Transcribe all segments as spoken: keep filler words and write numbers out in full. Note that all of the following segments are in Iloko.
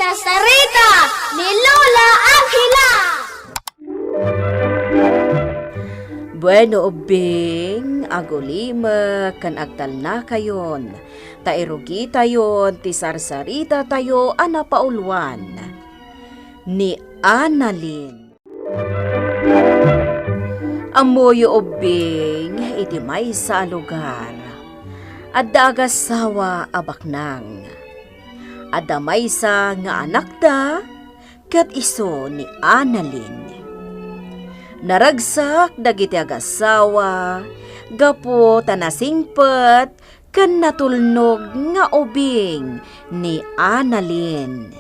Sarita ni Lola Angela. Bueno, ubbing, agulimek ken agtalnakayon, ta irugitayon ti sarsaritatayo a napauluan, ni Annalyn. Ammoyo ubbing iti maysa a lugar, adda agassawa a baknang. Adda maysa nga anakda, ket isu ni Annalyn. Naragsak dagiti agassawa gapu ta nasingpet ken natulnog nga ubing ni Annalyn.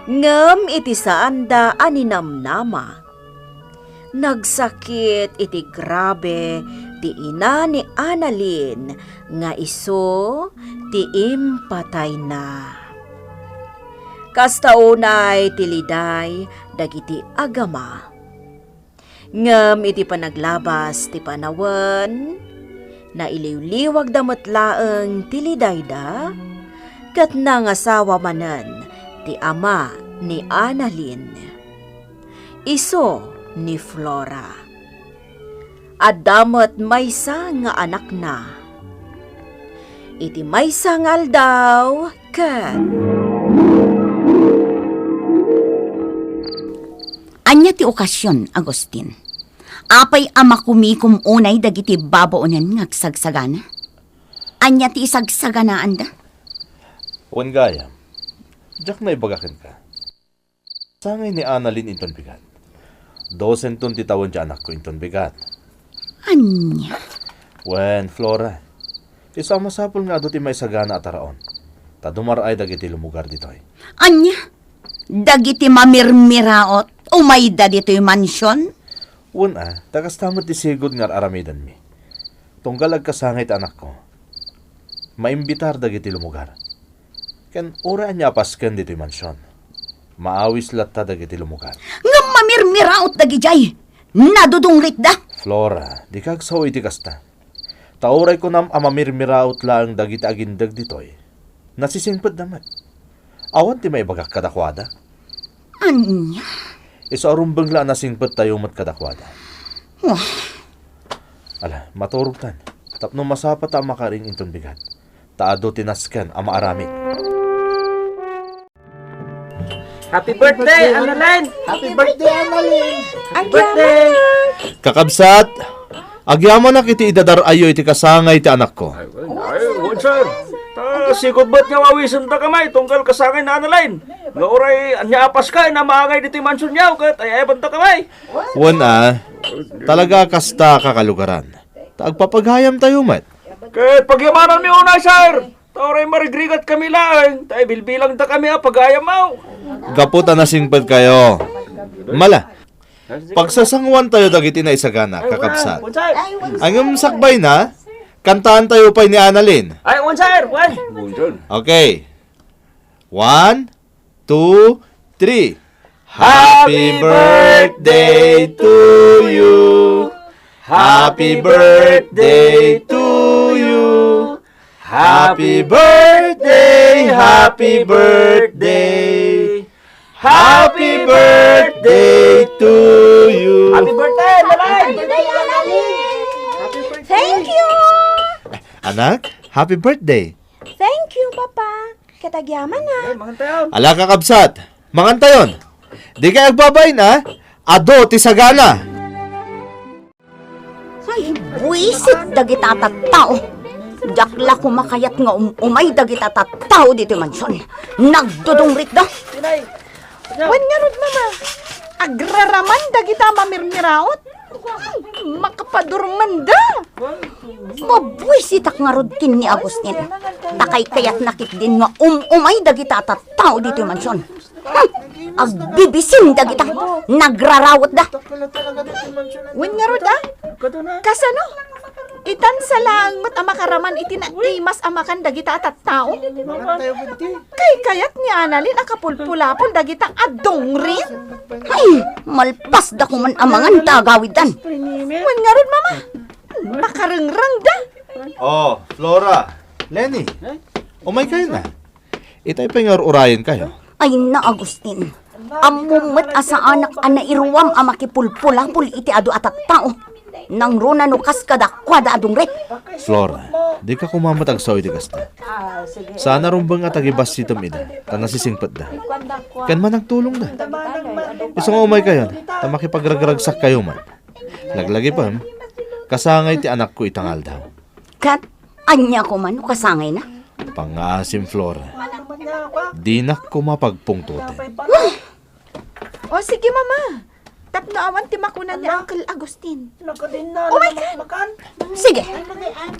Ngem iti saanda a ninamnama, nagsakit iti grabe ti ina ni Annalyn nga isu ti impatayna. Kasta unay ti liday dagiti agama. Ngem iti panaglabas ti panawen, nailiwliwagda met laeng ti lidayda, ket nangasawa manen ti ama ni Annalyn, isu ni Flora. Adda met maysa nga anakna. Iti maysa nga aldaw, ket Ania ti okasion, Agustin? Apay a makumikom unay dagiti babaonen nga agsagsagana? Ania ti isagsaganaanda? Wen gayam, diak naibaga kenka. Sangay ni Annalyn inton bigat. Dosenton ti tawen ti anakko inton bigat. Ania? Wen, Flora, isu a masapul nga adu ti maisagana a taraon, ta dumar-ay dagiti lumugar ditoy. Ania? Dagiti mamirmiraot, umayda ditoy mansion? Wen a, ta kasta met ti sigud nga ar-aramidenmi. Tunggal agkasangay ti anakko, maimbitar dagiti lumugar. Ken uray ania a pasken ditoy mansion, maawis latta dagiti lumugar. Ngem mamirmiraot dagidiay, nadudungritda. Flora, dika agsao iti kasta. Ta uray kunam a mamirmiraot laeng dagiti agindeg ditoy, nasisingpetda met. Awan ti maibagak kadakuada. Ania? Isu a rumbeng la a nasingpettayo met kadakuada. Wah. Ala, maturogtan. Tapno masapata a makaring inton bigat. Ta adu ti nasken a maaramid. Happy birthday, Annalyn! Happy birthday, Annalyn! Happy birthday! Kakabsat, agyamanak iti idadar-ayyo iti kasangay ti anakko. Ay, ay, wen, sir. Ta, sigud met nga awisenta kami, tunggal kasangay ni Annalyn. Nga uray, ania a pasken a maangay ditoy mansionyo, ket ay-ayabanta kami. Wen a, talaga a kasta a kakalugaran. Ta agpapagayamtayo met. Ket pagyamananmi unay, sir. Ta uray marigrigat kami laeng, ta ibilbilangda kami a pagayam. Gapu ta nasingpetkayo. Mala, pagsasanguantayo dagiti naisagana, kakabsat. Ay, wen, sir. Ngem sakbayna, kantaantayo pay ni Annalyn. Ay, wen, sir. Wen. Okay. One, two, three. Happy birthday to you. Happy birthday to you. Happy birthday, happy birthday. Happy birthday to you. Happy birthday, Annalyn! Thank you! Anak, happy birthday! Thank you, Papa. Ket agyaman a. Eh, mangantayon. Ala, kakabsat, mangantayon. Dikay agbabain a, adu ti sagana. Ay, buisit dagita a tattao. Diak la koma kayat nga um-, umay dagita a tattao ditoy mansion. Nagdudungritda. Wen ngarud, Mama, agraraman dagita a mamirmiraot. Makapadurmenda. Mabuisitak ngarud ken ni Agustin. Ta kaykayatna ketdin nga um-umay dagita a tattao ditoy mansion. Hmm, agbibisin dagita. Nagrarawetda. Wen ngarud, a? Kasano? Itan sa laeng met a makaraman iti naimas a makan dagita a tattao? Kaykayat ni Annalyn a kapulpulapon dagita a dungrit? Ay, malpasda koman a mangan ta agawiddan. Wen ngarud, Mama, makarengrengda. Oh, Flora, Lenny, umaykayo na. Itay pay nga ur-urayenkayo. Ay na, Agustin. Ammom met a saanak a nairuam a makipulpulapol iti adu a tattao. Nangruna no kas kadakuada a dungret. Flora, dika koma met agsao iti kasta. Saan a rumbeng a tagibassitem ida, ta nasisingpetda. Ken man agtulongda. Isu nga umaykayon, ta makipagragragsakkayo man. Laglagipem, kasangay ti anakko ita nga aldaw. Ket ania koma no kasangayna? Pangngaasim, Flora. Dinak koma pagpungtoten. O sige, Mama. Tapno awan ti makuna ni Uncle Agustin. Sige.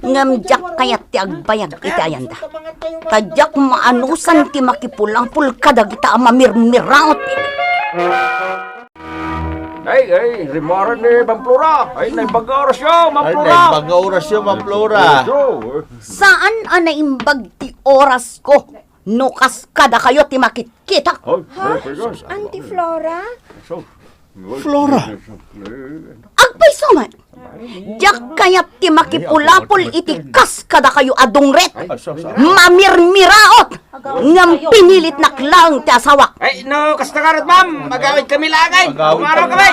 Ngem diak kayat ti agbayag iti ayanda. Ta diak maanusan ti makipulapol kadagita a mamirmiraot. Ay, ay, rimaren ni Ma'am Flora. Ay, naimbag nga orasyo, Ma'am Ay, Flora. Naimbag nga orasyo, Ma'am Flora. Orasyo. Saan a naimbag ti orasko no kas kadakayo ti makitkita? Ay, ay, ay, ay. Auntie Flora? Flora. Agpayso man. Diak kayat ti makipulapol iti kas kadakayo a dungret. Mamirmiraot. Ngem pinilitnak laeng ti asawak. Ay, no, kasta garud, ma'am. Magawid kami laeng, ay. Magawid Umaraw kami.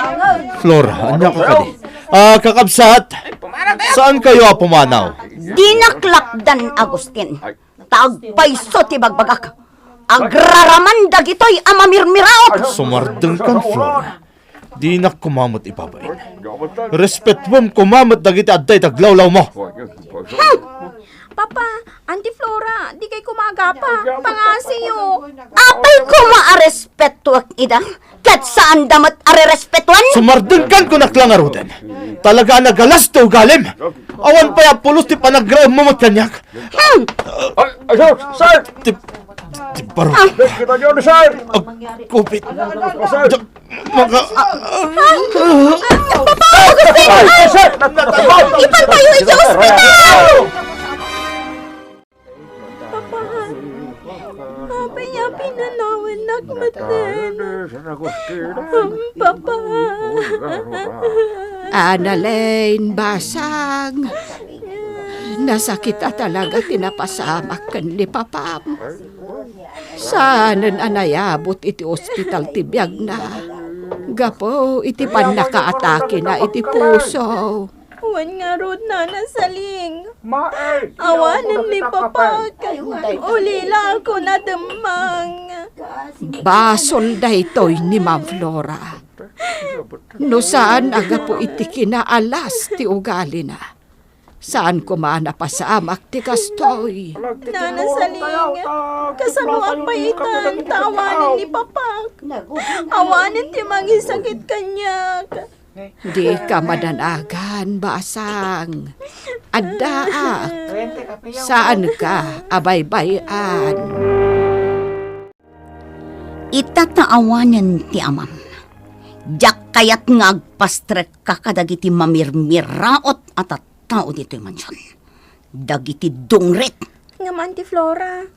Flora, ania ka kadi? Ah, kakabsat, Ay, pumanaw kayo. Saan kayo a pumanaw? Dinak lakdan, Agustin. Ta agpayso ti bagbagak. Agraraman dagitoy a mamirmiraot. Sumardengkan, Flora. Dinak koma met ibabain. Respetuem koma met dagiti adda iti aglawlawmo. Hmm. Papa, Auntie Flora, dikay koma agapa. Pangngasiyo. Apay koma a respetuek ida? Ket saanda met a rerespetuan? Sumardengkan ko nak la ngaruden. Talaga a nagalas ti ugalim. Awan pay a pulos ti panagraemmo met kaniak. Hmm. Ay, ay, sir! Sir! Ti, ti baro. Ay, kita niyo ni sir! Agkupit. Sir! Diak maka- Papa! Agustin! Ay, sir! Ipantayo iti ospital! Papa, apay a pinanawannak metten? Papa. Annalyn, basang. Nasakit a talaga ti napasamak ken ni papam. Saanen a nayabut iti ospital ti biagna gapu iti pannakaatakena iti puso. Wen ngarud, Nana Saling. Awanen ni Papak. Ulilaak a dumteng. Basol daytoy ni Ma'am Flora. No saan a gapu iti kinaalas ti ugalina. Saan koma a napasamak ti kastoy. Nana Saling, kasanoak pay itan ta awanen ni Papak? Awanen ti mangisakit kaniak. Dika madanagan, basang. Addaak. Saanka a baybay-an. Ita ta awanen ti amam. Diak kayat nga agpastrekka kadagiti mamirmiraot a tattao ditoy mansion. Dagiti dungret. Ngem Auntie Flora,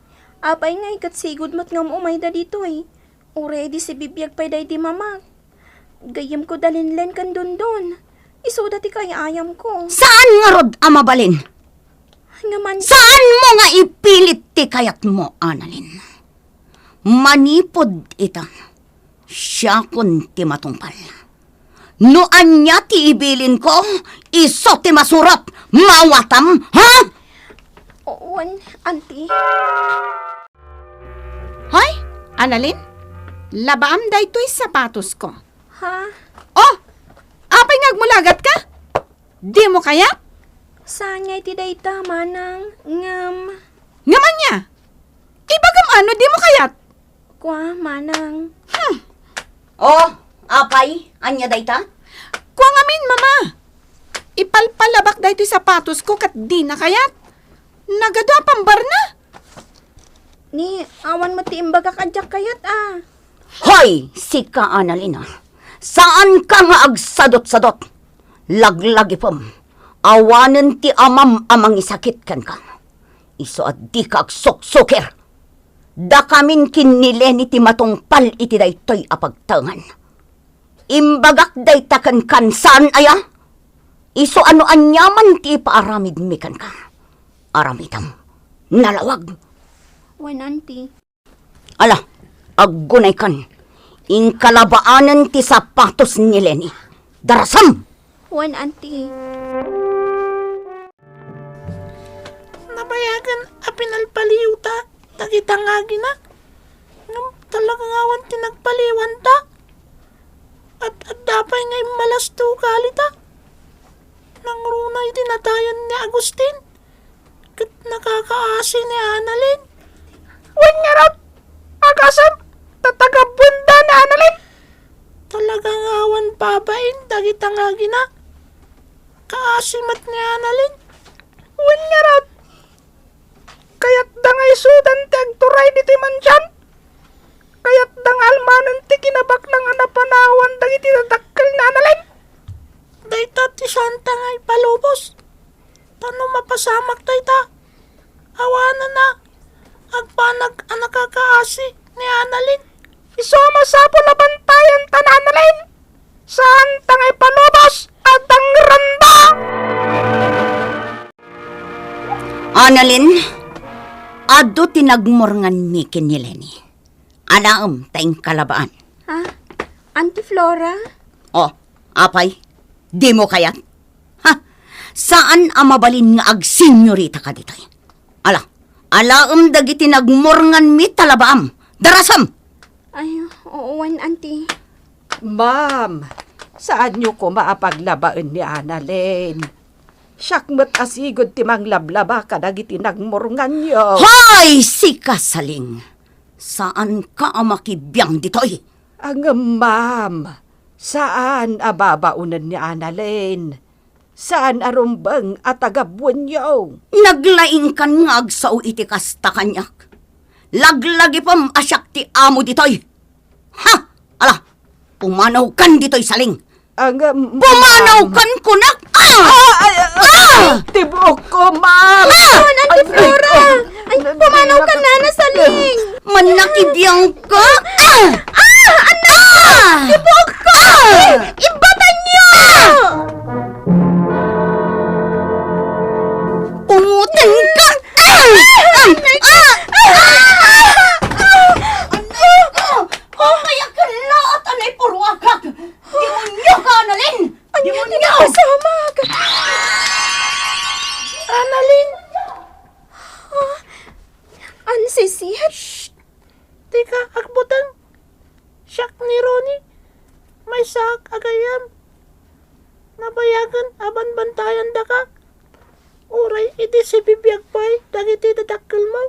apay ngay ket sigud met nga um-umayda ditoy? Uray idi sibibiag pay daydi mamak. Gayyemko da Linlen ken Dondon. Isuda ti kaay-ayamko. Saan ngarud a mabalin? Ngem Auntie, saanmo nga ipilit ti kayatmo, Annalyn. Manipud ita, siakon ti matungpal. No ania ti ibilinko, isu ti masurat. Maawatam, ha? Wen, Auntie. Hoy, Annalyn, labaam daytoy sapatosko. Ha? Oh! Apay nga agmulagatka? Dimo kayat? Saan nga iti dayta, Manang? Ngem. Ngem ania? Ibagam no dimo kayat? Kua, Manang. Hmm. Oh, apay, ania dayta? Kua ngamin, Mama. Ipalpalabak daytoy sapatosko ket dina kayat. Nagadu a pambarna. Ni, awan met ti imbagak a diak kayat a. Hoy, sika, Annalyn, a. Saanka nga agsadutsadut. Laglagipem, awanen ti amam a mangisakit kenka. Isu a dika agsuksukir. Dakamin ken ni Leni ti matungpal iti daytoy a pagtaengan. Imbagak dayta kenka, saan aya? Isu a no aniaman ti ipaaramidmi kenka, aramidem. Nalawag. Wen, Auntie. Ala, Aggunaykan, inkalabaanen ti sapatos ni Leni. Darasam! Wen, Auntie. Nabayagen a pinalpaliwta dagita nga agina. Ngem talaga nga awan ti nagpaliwanta. At adda pay nga immalas ti ugalita. Nangruna iti natayan ni Agustin. Ket nakakaasi ni Annalyn. Wen ngarud, agasem, ta taga-Buenda ni Annalyn. Talaga nga awan babain dagita nga agina. Kaasi met ni Annalyn. Wen ngarud, kayatda nga isudan ti agturay ditoy mansion. Kayatda nga almanen ti kinabaknang a napanawan dagiti dadakkel ni Annalyn. Dayta ti saanta nga ipalubos. Ta no mapasamak dayta, awanen a agbanag a nakakaasi ni Annalyn. Isu a masapul a bantayanta ni Annalyn. Saanta nga ipalubos a dangranda. Annalyn, adu ti nagmurnganmi ken ni Leni. Alaem ta inkalabaan. Ha? Auntie Flora? Oh, apay, dimo kayat? Ha? Saan a mabalin nga agsenyorita ka ditoy. Ala, alaem dagiti nagmurnganmi ta labaam. Darasam! Ay, oo, wen, Auntie. Ma'am, saanyo koma a paglabaen ni Annalyn. Siak met a sigud ti manglablaba kadagiti nagmurnganyo. Hoy, sika, Saling! Saanka a makibiang ditoy. Ngem, ma'am, saan a babaonen ni Annalyn. Saan a rumbeng a taga-Buenyo. Naglaingkan nga agsao iti kasta kaniak. Laglagipem a siak ti amo ditoy. Ha! Ala, pumanawkan ditoy, Saling. Aga, Pumanawkan, kunak! Ah! Ah! Ay, ay, ay, Ah! Ti buokko, ma'am! Ah! Ay, Auntie Flora! Ay, pumanawkan, Nana Saling! Manakibiang ka! Ah! Ah! Anak! Ah! Ti buokko! Ah! Ibatanyo! Ungutan ka! Ah! Ah! Ah! Ah! Anak! Oh, kaya ka laat a naipuruakak! Demonyo ka, Annalyn! Ania ti Demonyo! Napasamak? Annalyn! Ah, ansisit? Shh! Dika agbuteng. Siak ni Ronnie. Maysaak a gayyem. Nabayagen a banbantayandaka. Uray idi sibibiag pay dagiti dadakkelmo.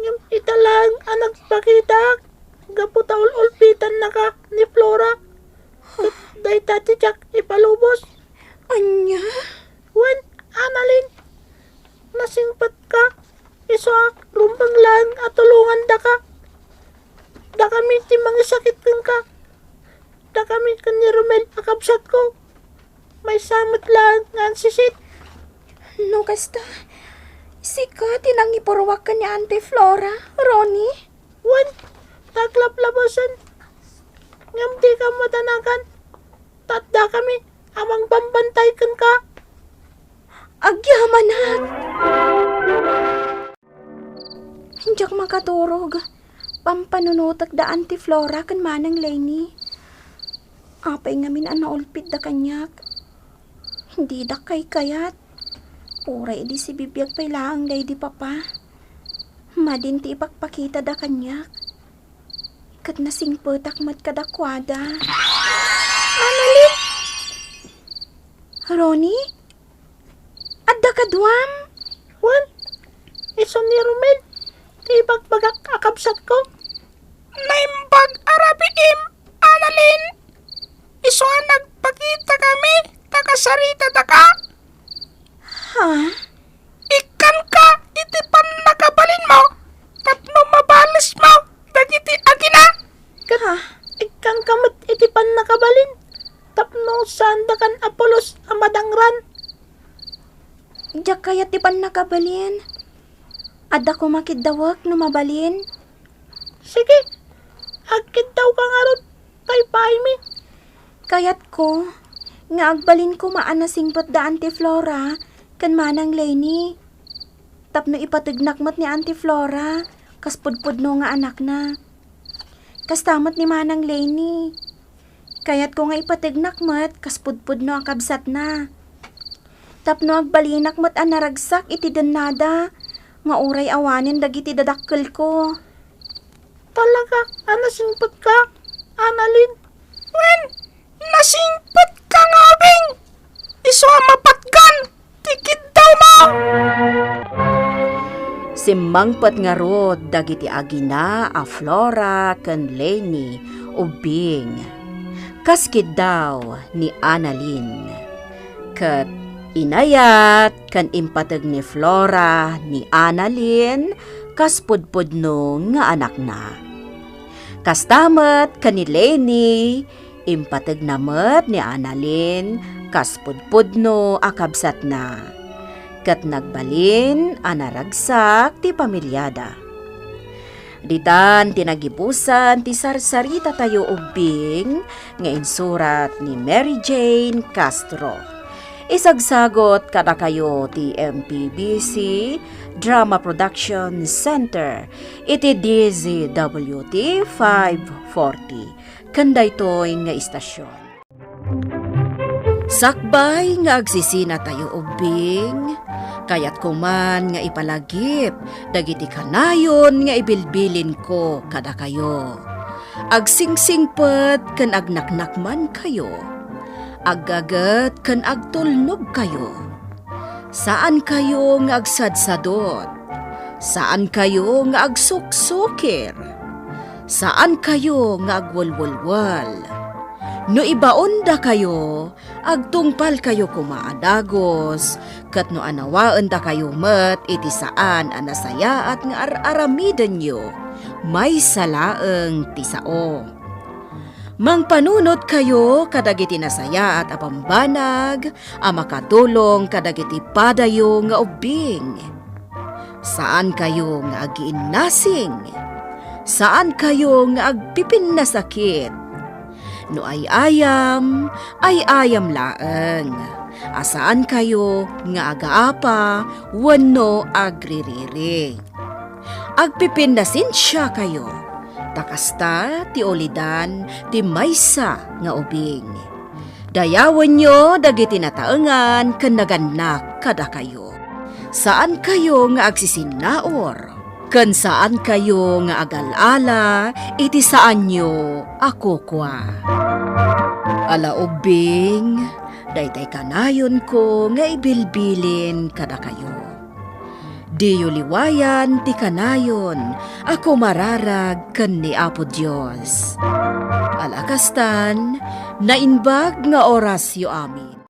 Ngem ita laeng a nagpakitaak gapu ta ul-ulpitannaka ni Flora. Ket dayta ti diak ipalubos. Ania? Wen, Annalyn, nasingpetka, isu a rumbeng laeng a tulongandaka. Dakami ti mangisakit kenka. Dakami ken ni Romel a kabsatko. Maysa met laeng nga ansisit. No kasta, sika ti nangipuruak ken ni Auntie Flora, Ronnie? Wen, ta aglaplabasen. Ngem dika madanagan. Ta addakami a mangbambantay kenka. Agyamanak! Diak makaturog. Pampanunotek da Auntie Flora ken Manang Lenny. Apay ngamin a naulpitda kaniak? Didak kaykayat. Uray idi sibibiag pay laeng daydi papa. Madin ti ipakpakitada kaniak. Ket nasingpetak met kadakuada. Annalyn! Ronnie? Adda kaduam? Wen, isu ni Romel, ti ibagbagak a kabsatko. Naimbag a rabiim, Annalyn. Isu a nagpakitakami ta kasaritadaka. Ha? Ikkanka iti pannakabalinmo tapno mabalesmo dagiti agina. Ket Ha? ikkanka met iti pannakabalin tapno saandakan a pulos a madangran. Diak kayat ti pannakabalin. Adda koma kiddawek no mabalin. Sige, agkiddawka ngarud, paypaymi. Kayatko nga agbalin koma a nasingpet da Auntie Flora ken Manang Lenny. Tapno ipategnak met ni Auntie Flora kas pudpudno nga anakna. Kasta met ni Manang Lenny. Kayatko nga ipategnak met kas pudpudno a kabsatna. Tapno agbalinak met a naragsak iti dennada, nga uray awanen dagiti dadakkelko. Talaga a nasingpetka, Annalyn? Wen, nasingpetka nga ubing! Isu a mapatgan ti kiddawmo! Simmangpet ngarud dagiti agina a Flora ken Lenny ubbing, kas kiddaw ni Annalyn. Ket inayat ken impateg ni Flora ni Annalyn kas pudpudno nga anakna. Kasta met ken ni Lenny, impategna met ni Annalyn kas pudpudno a kabsatna, ket nagbalin a naragsak ti pamiliada. Ditan ti nagibusan ti sarsarita tayo ubbing nga insurat ni Mary Jane Castro. Isagsagot kadakayo ti M P B C Drama Production Center iti D Z W T five forty ken daytoy nga istasyon. Sakbay nga agsisina tayo ubbing, kayatko man nga ipalagip dagiti kanayon nga ibilbilinko kadakayo. Agsingsingpet ken agnaknakmankayo. Aggaget ken agtulnogkayo. Saankayo nga agsadsadot. Saankayo nga agsuksukir. Saankayo nga agwelwelwel. No ibaondakayo, agtungpalkayo koma a dagus, ket no anawaendakayo met iti saan a nasayaat nga ar-aramidenyo, maysa laeng ti sao. Mangpanunotkayo kadagiti nasayaat a bambanag a makatulong kadagiti padayo nga ubbing. Saankayo nga agiinnasing. Saankayo nga agpipinnasakit. No ay-ayam, ay-ayam laeng. A saankayo nga agaapa wenno agririri. Agpipinnasensiakayo, ta kasta ti ulidan ti maysa nga ubing. Dayawenyo dagiti nataengan ken nagannak kadakayo. Saankayo nga agsisinnaur, ken saankayo nga agal-ala iti saanyo a kukua. Ala ubbing, daytay kanayonko nga ibilbilin kadakayo. Diyo liwayan ti kanayon a kumararag ken ni Apo Dios. Ala kastan, naimbag nga orasyo amin.